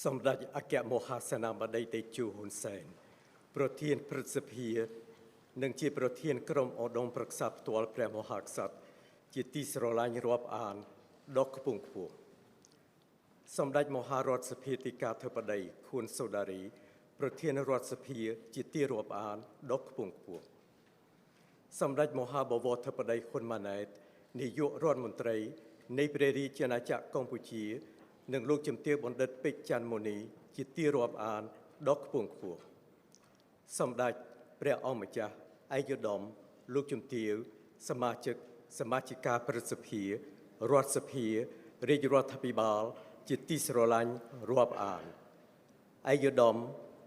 សម្ដេចអគ្គមហាសេនាបតីតេជោហ៊ុនសែនប្រធានព្រឹទ្ធសភានិងជាប្រធានក្រុមឧត្តមប្រឹក្សាផ្ទាល់ព្រះមហាក្សត្រជាទីស្រឡាញ់រាប់អានដ៏ខ្ពង់ខ្ពស់សម្ដេចមហារដ្ឋសភាធិការធិបតីខួនសូដារីប្រធានរដ្ឋសភាជាទីរាប់អានដ៏ខ្ពង់ខ្ពស់សម្ដេចមហាបវរធិបតីហ៊ុនម៉ាណែតនាយករដ្ឋមន្ត្រីនៃព្រះរាជាណាចក្រកម្ពុជានិងលោកជំទាវបណ្ឌិតពេជ្រច័ន្ទមុនីជាទីរាប់អានដ៏ខ្ពង់ខ្ពស់សម្ដេចព្រះអង្គម្ចាស់ឯកឧត្តមលោកជំទាវសមាជិកសមាជិកាព្រឹទ្ធសភារដ្ឋសភារាជរដ្ឋាភិបាលជាទីស្រឡាញ់រាប់អានឯកឧត្តម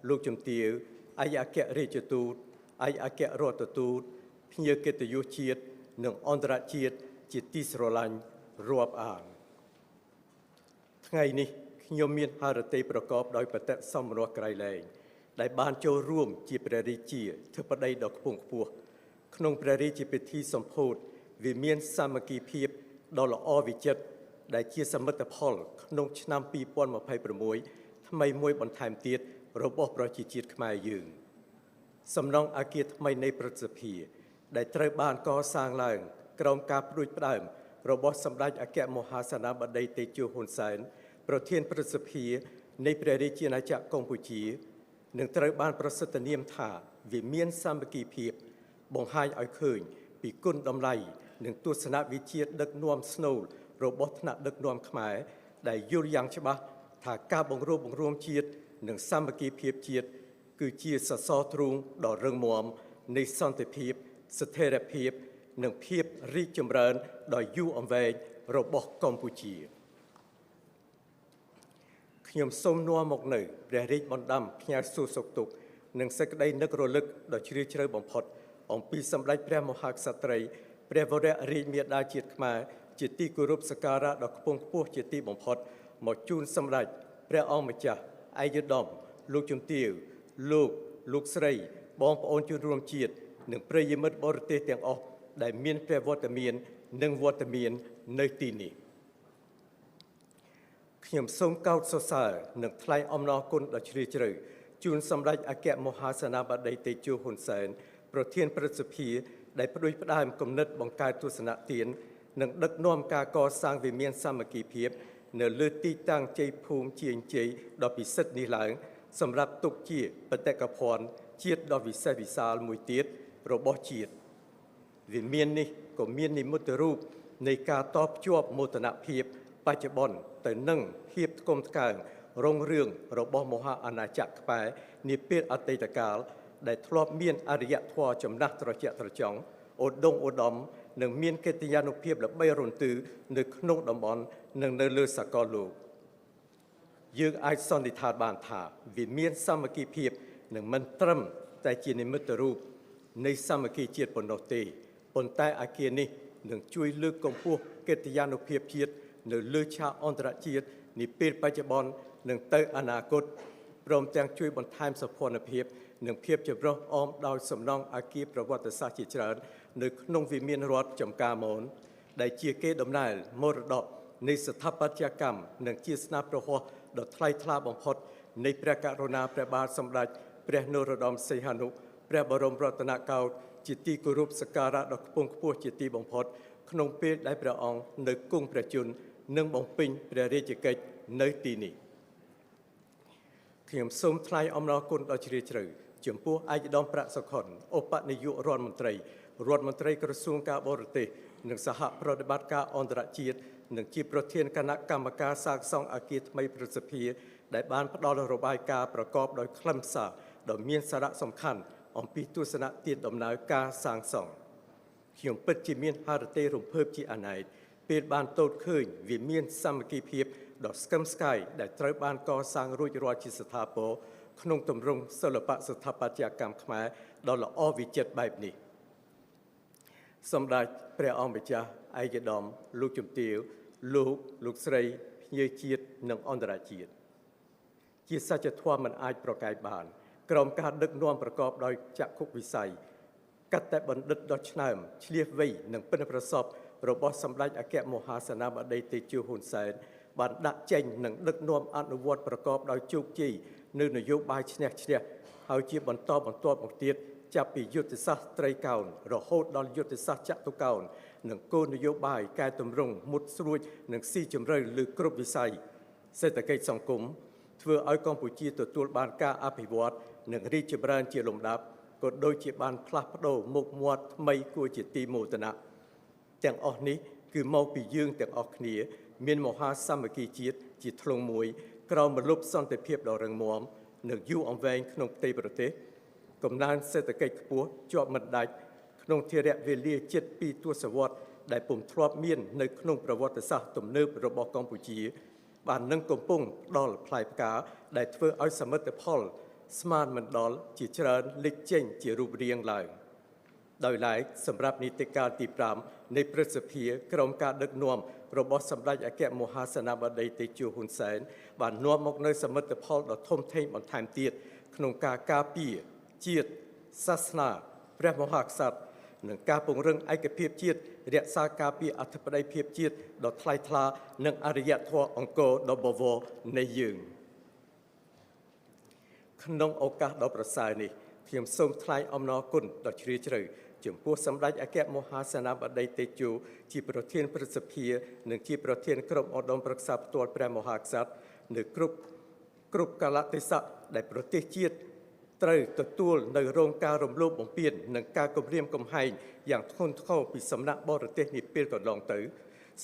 លោកជំទាវឯកអគ្គរាជទូតឯកអគ្គរដ្ឋទូតភ្ញៀវកិត្តិយសជាតិនិងអន្តរជាតិជាទីស្រឡាញ់រាប់អានថ្ងៃនេះខ្ញុំមានហឫទ័យប្រកបដោយបតិសម្រស់ក្រៃលែងដែលបានចូលរួមជាព្រះរាជាធិបតីដ៏ខ្ពង់ខ្ពស់ក្នុងព្រះរាជពិធីសម្ពោធវិមានសាមគ្គីភាពដ៏ល្អវិចិត្រដែលជាសមិទ្ធផលក្នុងឆ្នាំ2026ថ្មីមួយបន្ថែមទៀតរបស់ប្រជាជាតិខ្មែរយើងសំណង់អគារថ្មីនៃព្រឹទ្ធសភាដែលត្រូវបានកសាងឡើងក្រោមការផ្ដួចផ្ដើមរបស់សម្ដេចអគ្គមហាសេនាបតីតេជោហ៊ុនសែនប្រធានព្រឹទ្ធសភានៃព្រះរាជាណាចក្រកម្ពុជានឹងត្រូវបានប្រសិទ្ធនាមថាវិមានសាមគ្គីភាពបង្ហាញឲ្យឃើញពីគុណតម្លៃនិងទស្សនវិជ្ជាដឹកនាំស្នូលរបស់ថ្នាក់ដឹកនាំខ្មែរដែលយល់យ៉ាងច្បាស់ថាការបង្រួបបង្រួមជាតិនិងសាមគ្គីភាពជាតិគឺជាសសរទ្រូងដ៏រឹងមាំនៃសន្តិភាពស្ថិរភាពនិងភាពរីកចម្រើនដ៏យូរអង្វែងរបស់កម្ពុជាខ្ញុំសូមនាំមកនៅព្រះរាជបណ្ដាំផ្ញើសួរសុខទុក្ខនិងសេចក្តីនឹករលឹកដ៏ជ្រាលជ្រៅបំផុតអំពីសម្ដេចព្រះមហាក្សត្រីព្រះវររាជមាតាជាតិខ្មែរជាទីគោរពសក្ការៈដ៏ខ្ពង់ខ្ពស់ជាទីបំផុតមកជូនសម្ដេចព្រះអង្គម្ចាស់ឯកឧត្តមលោកជំទាវលោកស្រីបងប្អូនជនរួមជាតិនិងប្រិយមិត្តបរទេសទាំងអស់ដែលមានព្រះវត្តមាននិងវត្តមាននៅទីនេះខ្ញុំសូមកោតសរសើរនិងថ្លែងអំណរគុណដ៏ជ្រាលជ្រៅជូនសម្ដេចអគ្គមហាសេនាបតីតេជោហ៊ុនសែនប្រធានព្រឹទ្ធសភាដែលផ្ដួចផ្ដើមគំនិតបង្កើតទស្សនទាននិងដឹកនាំការកសាងវិមានសាមគ្គីភាពនៅលើទីតាំងជ័យភូមិជាងជ័យដ៏ពិសិដ្ឋនេះឡើងសម្រាប់ទុកជាបេតិកភណ្ឌជាតិដ៏វិសេសវិសាលមួយទៀតរបស់ជាតិវិមាននេះក៏មាននិមិត្តរូបនៃការតភ្ជាប់មោទនភាពបច្ចុប្បន្នទៅនឹងភាពថ្កុំថ្កើងរុងរឿងរបស់មហាអាណាចក្រខ្មែរនាពេលអតីតកាលដែលធ្លាប់មានអរិយធម៌ចំណាស់ត្រជាក់ត្រចង់ឧត្តមឧត្តមនិងមានកិត្តិយសភាពល្បីរន្ទឺនៅក្នុងតំបន់និងនៅលើសកលលោកយើងអាចសន្និដ្ឋានបានថាវិមានសាមគ្គីភាពនឹងមិនត្រឹមតែជានិមិត្តរូបនៃសាមគ្គីជាតិប៉ុណ្ណោះទេប៉ុន្តែអគារនេះនឹងជួយលើកកម្ពស់កិត្តិយសភាពជាតិនៅលើឆាកអន្តរជាតិនាពេលបច្ចុប្បន្ននិងទៅអនាគតព្រមទាំងជួយបន្ថែមសោភ័ណភាពនិងភាពចម្រុះអមដោយសំណង់អគារប្រវត្តិសាស្ត្រជាច្រើននៅក្នុងវិមានរដ្ឋចំការមនដែលជាកេរដំណែលមរតកនៃស្ថាបត្យកម្មនិងជាស្នាព្រះហស្ថដ៏ថ្លៃថ្លាបំផុតនៃព្រះករុណាព្រះបាទសម្ដេចព្រះនរោត្តមសីហនុព្រះបរមរតនកោដ្ឋជាទីគោរពសក្ការៈដ៏ខ្ពង់ខ្ពស់ជាទីបំផុតក្នុងពេលដែលព្រះអង្គនៅគង់ព្រះជន្មនិងបំពេញព្រះរាជកិច្ចនៅទីនេះខ្ញុំសូមថ្លែងអំណរគុណដ៏ជ្រាលជ្រៅចំពោះឯកឧត្តមប្រាក់សុខុនឧបនាយករដ្ឋមន្ត្រីរដ្ឋមន្ត្រីក្រសួងការបរទេសនិងសហប្រតិបត្តិការអន្តរជាតិនិងជាប្រធានគណៈកម្មការសាងសង់អគារថ្មីព្រឹទ្ធសភាដែលបានផ្ដល់របាយការណ៍ប្រកបដោយខ្លឹមសារដ៏មានសារៈសំខាន់អំពីទស្សនទានដំណើរការសាងសង់ខ្ញុំពិតជាមានហឫទ័យរំភើបជាអនេកពេលបានទតឃើញវិមានសាមគ្គីភាពដ៏ស្កឹមស្កាយដែលត្រូវបានកសាងរួចរាល់ជាស្ថាពរក្នុងទម្រង់សិល្បៈស្ថាបត្យកម្មខ្មែរដ៏ល្អវិចិត្របែបនេះសម្ដេចព្រះអង្គម្ចាស់ឯកឧត្តមលោកជំទាវលោកស្រីភ្ញៀវជាតិនិងអន្តរជាតិជាសច្ចធម៌មិនអាចប្រកែកបានក្រោមការដឹកនាំប្រកបដោយចក្ខុវិស័យកតបណ្ឌិតដ៏ឆ្នើមឆ្លៀសវៃនិងពិនប្រសពរបស់សម្ដេចអគ្គមហាសេនាបតីតេជោហ៊ុនសែន បានដាក់ចេញនិងដឹកនាំអនុវត្តប្រកបដោយជោគជ័យនៅនយោបាយឈ្នះឈ្នះហើយជាបន្តបន្ទាប់មកទៀតចាប់ពីយុទ្ធសាស្ត្រត្រីកោណរហូតដល់យុទ្ធសាស្ត្រចតុកោណនិងគោលនយោបាយកែតម្រង់មុតស្រួចនិងស៊ីជម្រៅលើគ្រប់វិស័យសេដ្ឋកិច្ចសង្គមធ្វើឲ្យកម្ពុជាទទួលបានការអភិវឌ្ឍនិងរីកចម្រើនជាលំដាប់ក៏ដូចជាបានផ្លាស់ប្ដូរមុខមាត់ថ្មីគួរជាទីមោទនៈទាំងអស់នេះគឺមកពីយើងទាំងអស់គ្នាមានមហាសាមគ្គីជាតិជាធ្លុងមួយក្រោមម្លប់សន្តិភាពដ៏រឹងមាំនិងយូរអង្វែងក្នុងផ្ទៃប្រទេសកំណើនសេដ្ឋកិច្ចខ្ពស់ជាប់មិនដាច់ក្នុងធរៈវេលាជិត2ទសវត្សរ៍ដែលពុំធ្លាប់មាននៅក្នុងប្រវត្តិសាស្ត្រទំនើបរបស់កម្ពុជាបាននឹងកំពុងផ្ដល់ផ្លែផ្កាដែលធ្វើឲ្យសមិទ្ធផលស្មានមិនដល់ជាច្រើនលេចចេញជារូបរាងឡើងដោយឡែកសម្រាប់នីតិកាលទី5នៃព្រឹទ្ធសភាក្រោមការដឹកនាំរបស់សម្ដេចអគ្គមហាសេនាបតីតេជោហ៊ុនសែនបាននាំមកនូវសមិទ្ធផលដ៏ធំធេងបន្ថែមទៀតក្នុងការការពារជាតិសាសនាព្រះមហាក្សត្រនិងការពង្រឹងឯកភាពជាតិរក្សាការពារអធិបតេយ្យភាពជាតិដ៏ថ្លៃថ្លានិងអរិយធម៌អង្គរដ៏បវរនៃយើងក្នុងឱកាសដ៏ប្រសើរនេះខ្ញុំសូមថ្លែងអំណរគុណដ៏ជ្រាលជ្រៅចំពោះសម្ដេចអគ្គមហាសេនាបតីតេជោជាប្រធានព្រឹទ្ធសភានិងជាប្រធានក្រុមឧត្តមប្រឹក្សាផ្ទាល់ព្រះមហាក្សត្រនៅគ្រប់កាលៈទេសៈដែលប្រទេសជាតិត្រូវទទួលនៅរងការរំលោភបំពាននិងការគំរាមកំហែងយ៉ាងធ្ងន់ធ្ងរពីសំណាក់បរទេសនាពេលកន្លងទៅ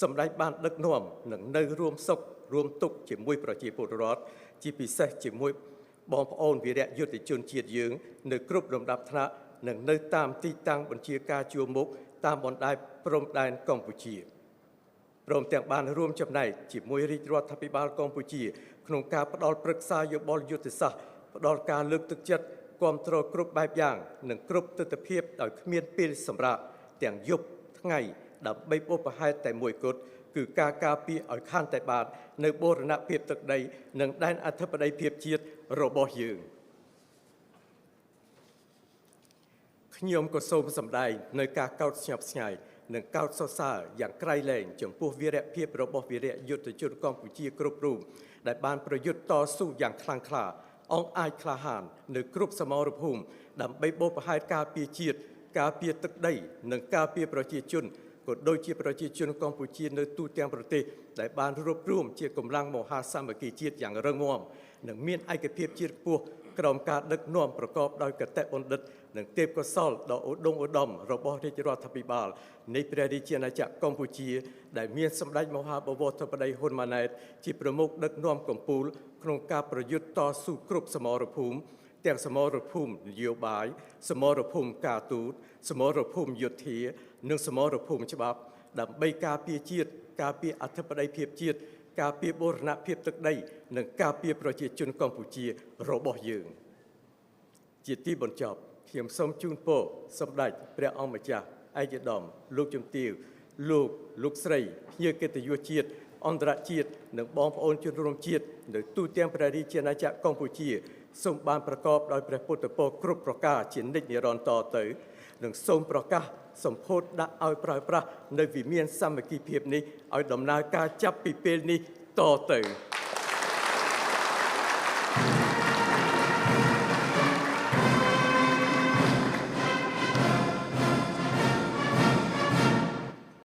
សម្ដេចបានដឹកនាំនិងនៅរួមសុខរួមទុក្ខជាមួយប្រជាពលរដ្ឋជាពិសេសជាមួយបងប្អូនវីរៈយុទ្ធជនជាតិយើងនៅគ្រប់លំដាប់ថ្នាក់និងនៅតាមទីតាំងបញ្ជាការជួរមុខតាមបណ្ដាព្រំដែនកម្ពុជាព្រមទាំងបានរួមចំណែកជាមួយរាជរដ្ឋាភិបាលកម្ពុជាក្នុងការផ្ដល់ប្រឹក្សាយោបល់យុទ្ធសាស្ត្រផ្ដល់ការលើកទឹកចិត្តគាំទ្រគ្រប់បែបយ៉ាងនិងគ្រប់ទិដ្ឋភាពដោយគ្មានពេលសម្រាកទាំងយប់ថ្ងៃដើម្បីបុព្វហេតុតែមួយគត់គឺការការពារឲ្យខានតែបាននៅបូរណភាពទឹកដីនិងដែនអធិបតេយ្យភាពជាតិរបស់យើងខ្ញុំក៏សូមសម្ដែងនៅការកោតស្ញប់ស្ញែងនិងកោតសរសើរយ៉ាងក្រៃលែងចំពោះវីរភាពរបស់វីរៈយុទ្ធជនកម្ពុជាគ្រប់រូបដែលបានប្រយុទ្ធតស៊ូយ៉ាងខ្លាំងក្លាអង្អាចក្លាហាននៅគ្រប់សមរភូមិដើម្បីបុព្វហេតុការពារជាតិការពារទឹកដីនិងការពារប្រជាជនក៏ដូចជាប្រជាជនកម្ពុជានៅទូទាំងប្រទេសដែលបានរួបរួមជាកម្លាំងមហាសាមគ្គីជាតិយ៉ាងរឹងមាំនិងមានឯកភាពជាតិខ្ពស់ក្រោមការដឹកនាំប្រកបដោយកតេបណ្ឌិតនិងទេពកោសល្យដ៏ឧត្តមឧត្តមរបស់រាជរដ្ឋាភិបាលនៃព្រះរាជាណាចក្រកម្ពុជាដែលមានសម្ដេចមហាបវរធិបតីហ៊ុនម៉ាណែតជាប្រមុខដឹកនាំកម្ពុជាក្នុងការប្រយុទ្ធតស៊ូគ្រប់សមរភូមិទាំងសមរភូមិនយោបាយសមរភូមិការទូតសមរភូមិយោធានិងសមរភូមិច្បាប់ដើម្បីការពារជាតិការពារអធិបតេយ្យភាពជាតិការពារបូរណភាពទឹកដីនិងការពារប្រជាជនកម្ពុជារបស់យើងជាទីបញ្ចប់ខ្ញុំសូមជូនពរសម្ដេចព្រះអង្គម្ចាស់ឯកឧត្តមលោកជំទាវលោកស្រីភ្ញៀវកិត្តិយសជាតិអន្តរជាតិនិងបងប្អូនជនរួមជាតិនៅទូទាំងព្រះរាជាណាចក្រកម្ពុជាសូមបានប្រកបដោយព្រះពុទ្ធពរគ្រប់ប្រការជានិច្ចនិរន្តរ៍តទៅនិងសូមប្រកាសសម្ពោធដាក់ឲ្យប្រើប្រាស់នៅវិមានសាមគ្គីភាពនេះឲ្យដំណើរការចាប់ពីពេលនេះតទៅ។